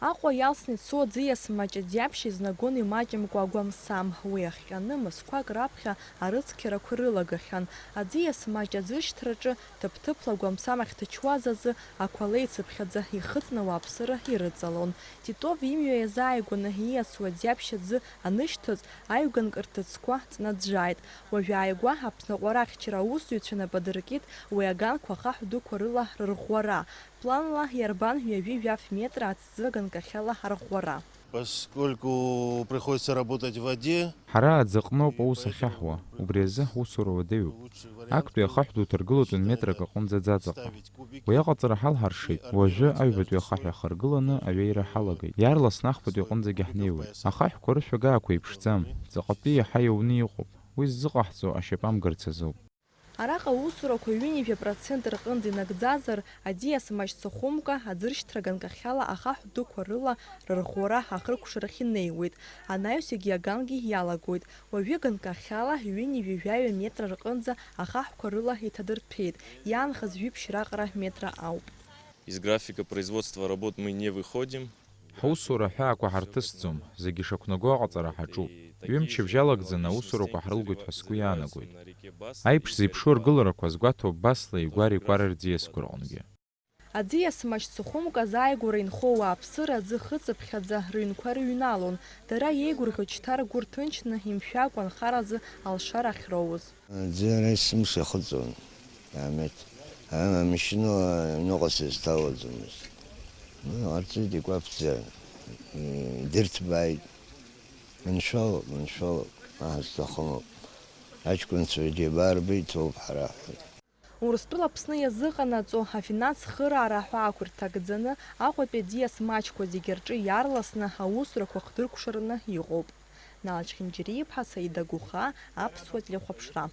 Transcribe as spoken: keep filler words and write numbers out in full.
Аҟәа иалсны ицо аӡиас маҷ аӡиаԥшь изнагон имаҷымкәа агәамсам. Уи ахҟьаны мызқәак раԥхьа арыцқьарақәа рылагахьан. Аӡиас маҷ аӡышьҭраҿы ҭыԥ-ҭыԥла агәамсам ахьҭачуаз азы ақәа леицыԥхьаӡа ихыҵны ауааԥсыра ирыҵалон. Титов имҩа иазааигәаны ииасуа аӡиаԥшь аӡы анышьҭыҵ, аҩганк рҭыӡқәа ҵнаӡәӡәааит. Уажәааигәа Аԥсны аҟәара ахьчара аусзуҩцәа нап адыркит уи аганқәа ахаҳә дуқәа рыла рырӷәӷәара. Планла иарбан ҩажәи жәаф метра аҭӡы аганкахьала арӷәӷәара. Поскольку приходится работать в воде, Ҳара аӡы аҟноуп аус ахьаҳуа, убри азы ҳусура уадаҩуп. Актәи ахаҳә ду ҭаргылатәын метрак аҟынӡа аӡаҵаҟа. Уи аҟаҵара ҳалҳаршеит, уажәы аҩбатәи ахаҳә иахаргыланы аҩеира ҳалагеит. Иаарласны ахԥатәи аҟынӡагьы ҳнеиуеит. Ахаҳәқәа рышәагаақәа еиԥшӡам, ҵаҟатәи иаҳа иауны иҟоуп. Уи ззыҟаҳҵо ашьапы амгарц азоуп. Араҟа аусурақәа ҩынҩажәа процент рҟынӡа инагӡазар, аӡиас маҷ цахәымга, аӡыршьҭра ганкахьала ахаҳә дуқәа рыла рырӷәӷәара ахыркәшарахь инеиуеит. Анаҩсгьы агангьы иалагоит. Уажәы ганкахьала ҩынҩажәи жәаҩа метра рҟынӡа ахаҳәқәа рыла иҭадырҭәеит. Иаанхаз жәиԥшь раҟара метра ауп. Из графика производства работ мы не выходим. Ҳусура аҳәаақәа ҳарҭысӡом, зегьы ишақәнаго аҟаҵара ҳаҿуп. Ҩымчыбжь алагӡаны аусурақәа ҳрылгоит ҳәа сгәы иаанагоит. Аиԥш зеиԥшу аргыларақәа азгәаҭоуп Баслеи Гәари Кәарарӡиа сгәырҟангьы. Аӡиас маҷ цахәымга азааигәара инхо ауааԥсыра аӡы хыҵыԥхьаӡа рыҩнқәа рыҩналон. Дара иеигәырӷьоит шьҭа ргәы рҭынчны, имшәакәа анхаразы алшара ахьроуз. Аӡы ара есымша ихыҵуан, Аҳмеҭ. Ара амашьына аҩныҟа сызҭалаӡомызт. Ну, иҟарҵеит икәаԥӡа, идырҭбааит. Маншәалоуп, маншәалоуп, аҳ, сҭахымоуп. Аҷкәынцәагьы абарбеит, ҭоуп ҳара ҳәа. Урыстәыла Аԥсны иазыҟанаҵо афинанс хыраара аҳәаақәа рҭагӡаны Аҟәатәи аӡиас маҷқәа зегьы рҿы иаарласны аусурақәа хдыркәшараны иҟоуп. Нал Чхинџьариа-иԥҳа, Саида Гәыхаа, Аԥсуа телехәаԥшра.